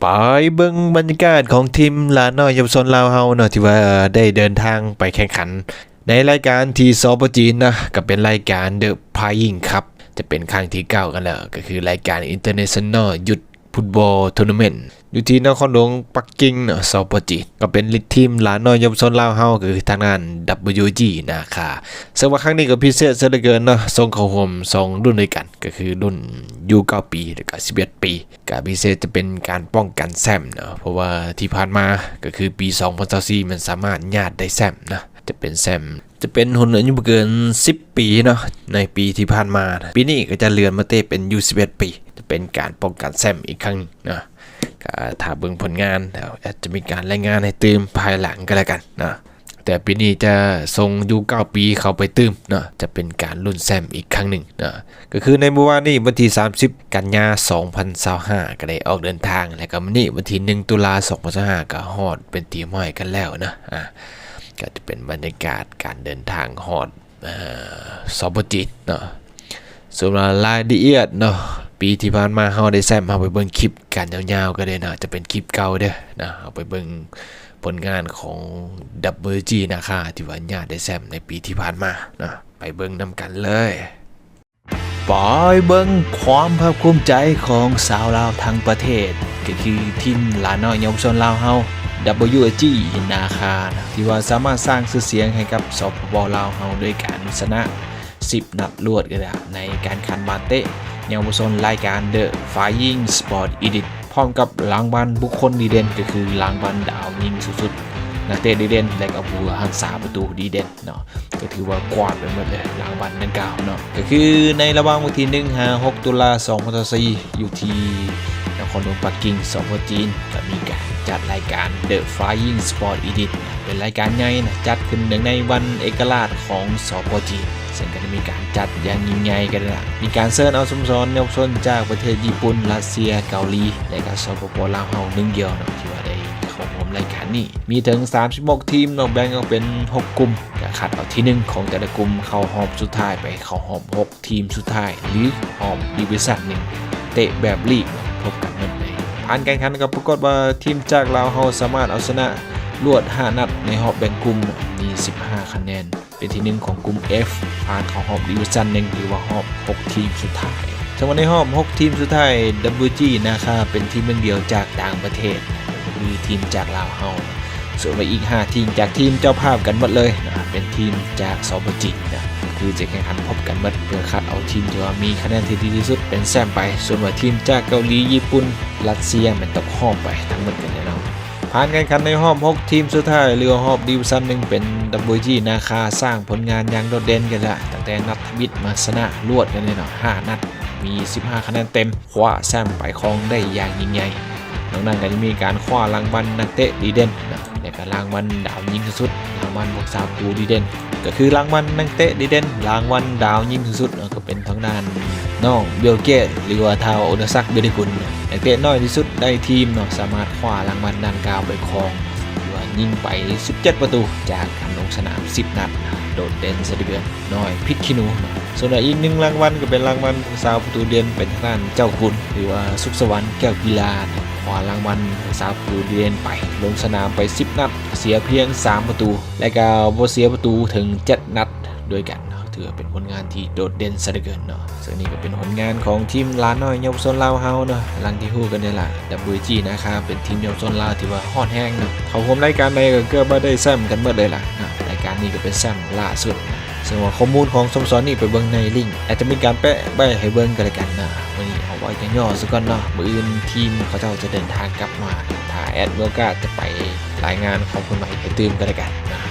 ໄປເບິ່ງບັນຍາກາດຂອງທີມຫຼານນ້ອຍເຍົາວະຊົນລາວເຮົາເນາະ ທີ່ວ່າໄດ້ເດີນທາງໄປແຂ່ງຂັນໃນລາຍການທີ່ ສປ ຈີນເນາະ ກໍເປັນລາຍການ The Flying Cup ຈະເປັນຄັ້ງທີເກົ້າກັນແລ້ວ ກໍຄືລາຍການ International Youth Football Tournament ຢູ່ທີ່ນະຄອນຫຼວງປັກກິ່ງເນາະ ສປ ຈີນ ກໍເປັນທີມຫຼານນ້ອຍເຍົາວະຊົນລາວເຮົາ ກໍຄືທາງດ້ານ WG ນາຄາ ເຊິ່ງວ່າຄັ້ງນີ້ກໍພິເສດເສີເຫຼືອເກີນເນາະ ສົ່ງເຂົ້າຮ່ວມສອງລຸ້ນດ້ວຍກັນ ກໍຄືລຸ້ນ ຢູ ເກົ້າປີ ແລະກໍ ສິບເອັດປີ ກະພິເສດຈະເປັນການປ້ອງກັນແຊ້ມເນາະ ເພາະວ່າທີ່ຜ່ານມາກໍຄືປີສອງພັນຊາວສີ່ ມັນສາມາດຍາດໄດ້ແຊ້ມເນາະ ຈະເປັນແຊ້ມ ຈະເປັນຮຸ່ນອາຍຸບໍ່ເກີນສິບປີເນາະ ໃນປີທີ່ຜ່ານມາ. ປີນີ້ກໍຈະເລື່ອນມາເຕະເປັນ ຢູ ສິບເອັດປີ ຈະເປັນການປ້ອງກັນແຊ້ມອີກຄັ້ງໜຶ່ງເນາະ ກະຖ້າເບິ່ງຜົນງານ ແລ້ວອາດຈະມີການລາຍງານໃຫ້ຕື່ມພາຍຫຼັງກໍແລ້ວກັນເນາະ. ແຕ່ປີນີ້ຈະສົ່ງຢູ ເກົ້າປີ ເຂົ້າໄປຕື່ມເນາະ ຈະເປັນການລຸ້ນແຊ້ມອີກຄັ້ງໜຶ່ງເນາະ ກໍຄືໃນມື້ວານນີ້ ວັນທີສາມສິບ ກັນຍາ ສອງພັນຊາວຫ້າ ກໍໄດ້ອອກເດີນທາງ ແລ້ວກໍມື້ນີ້ ວັນທີໜຶ່ງ ຕຸລາ ສອງພັນຊາວຫ້າ ກໍຮອດເປັນທີ່ຮຽບຮ້ອຍກັນແລ້ວເນາະ ອາ ກໍຈະເປັນບັນຍາກາດການເດີນທາງຮອດ ເອີ ສປ ຈີນເນາະ. ສ່ວນວ່າລາຍລະອຽດເນາະ ປີທີ່ຜ່ານມາເຮົາໄດ້ແຊ້ມ ເຮົາໄປເບິ່ງຄລິບກັນຍາວໆ ກໍໄດ້ເນາະ ຈະເປັນຄລິບເກົ່າເດີເນາະ ເຮົາໄປເບິ່ງຜົນງານຂອງ WG ນາຄາ ທີ່ວ່າຍາດໄດ້ແຊ້ມໃນປີທີ່ຜ່ານມາເນາະ ໄປເບິ່ງນຳກັນເລີຍ. ໄປເບິ່ງຄວາມພາກພູມໃຈຂອງຊາວລາວທັງປະເທດ ກໍຄືທີມຫຼານນ້ອຍເຍົາວະຊົນລາວເຮົາ WG ນາຄາ ທີ່ວ່າສາມາດສ້າງຊື່ສຽງໃຫ້ກັບ ສປປ ລາວເຮົາ ດ້ວຍການຊະນະ ສິບນັດລວດກໍໄດ້ ໃນການຂັນບານເຕະເຍົາວະຊົນລາຍການ The Flying Sport Elite ພ້ອມກັບລາງວັນບຸກຄົນດີເດັ່ນ ກໍຄືລາງວັນດາວຍິງສູງສຸດ, ນັກເຕະດີເດັ່ນ ແລະກໍຜູ້ຮັກສາປະຕູດີເດັ່ນເນາະ ກໍຖືວ່າກວາດໄປໝົດເລີຍລາງວັນດັ່ງກ່າວເນາະ. ກໍຄືໃນລະຫວ່າງວັນທີໜຶ່ງຫາຫົກ ຕຸລາ ສອງພັນຊາວສີ່ ຢູ່ທີ່ນະຄອນຫຼວງປັກກິ່ງ ສປ ຈີນ ກໍມີການຈັດລາຍການ The Flying Sport Elite ເປັນລາຍການໃຫຍ່ນະ ຈັດຂຶ້ນເນື່ອງໃນວັນເອກະລາດຂອງ ສປ ຈີນ ເຊິ່ງກໍໄດ້ມີການຈັດຢ່າງຍິ່ງໃຫຍ່ກັນລະ ມີການເຊີນເອົາສະໂມສອນເຍົາວະຊົນຈາກປະເທດຍີ່ປຸ່ນ, ຣັດເຊຍ, ເກົາຫຼີ ແລະກໍ ສປປ ລາວເຮົາໜຶ່ງດຽວເນາະ ທີ່ວ່າໄດ້ເຂົ້າຮ່ວມລາຍການນີ້ ມີເຖິງສາມສິບຫົກທີມເນາະ ແບ່ງອອກເປັນຫົກກຸ່ມ ກໍຄັດເອົາທີໜຶ່ງຂອງແຕ່ລະກຸ່ມເຂົ້າຮອບສຸດທ້າຍໄປ ເຂົ້າຮອບຫົກທີມສຸດທ້າຍ ຫຼືຮອບດີວິຊັນໜຶ່ງ ເຕະແບບລີກເນາະ ພົບກັນໝົດເລີຍ. ຜ່ານການແຂ່ງຂັນກໍປາກົດວ່າທີມຈາກລາວເຮົາສາມາດເອົາຊະນະລວດຫ້ານັດໃນຮອບແບ່ງກຸ່ມເນາະ ມີສິບຫ້າຄະແນນ ເປັນທີໜຶ່ງຂອງກຸ່ມ F ຜ່ານເຂົ້າຮອບດີວິຊັນໜຶ່ງ ຫຼືວ່າຮອບຫົກທີມສຸດທ້າຍ. ເຊິ່ງວ່າໃນຮອບຫົກທີມສຸດທ້າຍ WG ນາຄາເປັນທີມໜຶ່ງດຽວຈາກຕ່າງປະເທດ ກໍຄືທີມຈາກລາວເຮົາ. ສ່ວນວ່າອີກຫ້າທີມຈາກທີມເຈົ້າພາບກັນໝົດເລີຍນະ ເປັນທີມຈາກ ສປ ຈີນນະ ກໍຄືຈະແຂ່ງຂັນພົບກັນໝົດ ເພື່ອຄັດເອົາທີມທີ່ວ່າມີຄະແນນທີ່ດີທີ່ສຸດເປັນແຊ້ມໄປ. ສ່ວນວ່າທີມຈາກເກົາຫຼີ, ຍີ່ປຸ່ນ, ຣັດເຊຍແມ່ນຕົກຮອບໄປທັງໝົດກັນແນ່ນອນ. ຜ່ານການແຂ່ງຂັນໃນຮອບຫົກທີມສຸດທ້າຍ ຫຼືວ່າຮອບດີວິຊັນໜຶ່ງ ເປັນ WG ນາຄາ ສ້າງຜົນງານຢ່າງໂດດເດັ່ນກັນລະ ຕັ້ງແຕ່ນັດທຳອິດມາຊະນະລວດກັນເລີຍເນາະ ຫ້ານັດ ມີສິບຫ້າຄະແນນເຕັມ ຄວ້າແຊ້ມໄປຄອງໄດ້ຢ່າງຍິ່ງໃຫຍ່. ນອກນັ້ນກໍຍັງມີການຄວ້າລາງວັນນັກເຕະດີເດັ່ນເນາະ ແລະກໍລາງວັນດາວຍິງສູງສຸດ, ລາງວັນຜູ້ຮັກສາປະຕູດີເດັ່ນ ກໍຄືລາງວັນນັກເຕະດີເດັ່ນ, ລາງວັນດາວຍິງສູງສຸດເນາະ ກໍເປັນທາງດ້ານນ້ອງ ບິວເກດ ຫຼືວ່າທ້າວ ອຸດາສັກ ວິໄລກຸນ ນັກເຕະນ້ອຍທີ່ສຸດໃນທີມເນາະ ສາມາດຄວ້າລາງວັນດັ່ງກ່າວໄປຄອງ ທີ່ວ່າຍິງໄປສິບເຈັດປະຕູ ຈາກການລົງສະໜາມສິບນັດ ໂດດເດັ່ນຊະເຫຼືອເກີນ ນ້ອຍພິດຂີ້ໜູ. ສ່ວນອີກໜຶ່ງລາງວັນກໍເປັນລາງວັນຜູ້ຮັກສາປະຕູເດັ່ນ ເປັນທາງດ້ານເຈົ້າຄຸນ ຫຼືວ່າ ສຸກສະຫວັນ ແກ້ວກິລາ ຄວ້າລາງວັນຜູ້ຮັກສາປະຕູດີເດັ່ນໄປ ລົງສະໜາມໄປສິບນັດ ເສຍພຽງສາມປະຕູ ແລະກໍບໍ່ເສຍປະຕູເຖິງເຈັດນັດດ້ວຍກັນເນາະ ຖືວ່າເປັນຜົນງານທີ່ໂດດເດັ່ນຊະເຫຼືອເກີນເນາະ. ເຊິ່ງນີ້ກໍເປັນຜົນງານຂອງທີມຫຼານນ້ອຍເຍົາວະຊົນລາວເຮົາເນາະ ຢ່າງທີ່ຮູ້ກັນນີ້ລະ WG ນາຄາ ເປັນທີມເຍົາວະຊົນລາວທີ່ວ່າຮ້ອນແຮງເນາະ ເຂົ້າຮ່ວມລາຍການໃດກໍເກືອບວ່າໄດ້ແຊ້ມກັນໝົດເລີຍລະເນາະ ລາຍການນີ້ກໍເປັນແຊ້ມລ່າສຸດ. ເຊິ່ງວ່າຂໍ້ມູນຂອງສະໂມສອນນີ້ໄປເບິ່ງໃນລິ້ງ ອາດຈະມີການແປະໄວ້ໃຫ້ເບິ່ງກໍແລ້ວກັນເນາະ. ມື້ນີ້ເອົາໄວ້ຢ່ອໆຊະກ່ອນເນາະ ມື້ອື່ນທີມເຂົາເຈົ້າຈະເດີນທາງກັບມາ ຖ້າແອດມີໂອກາດຈະໄປລາຍງານຄວາມເຄື່ອນໄຫວໃຫ້ຕື່ມກໍແລ້ວກັນເນາະ.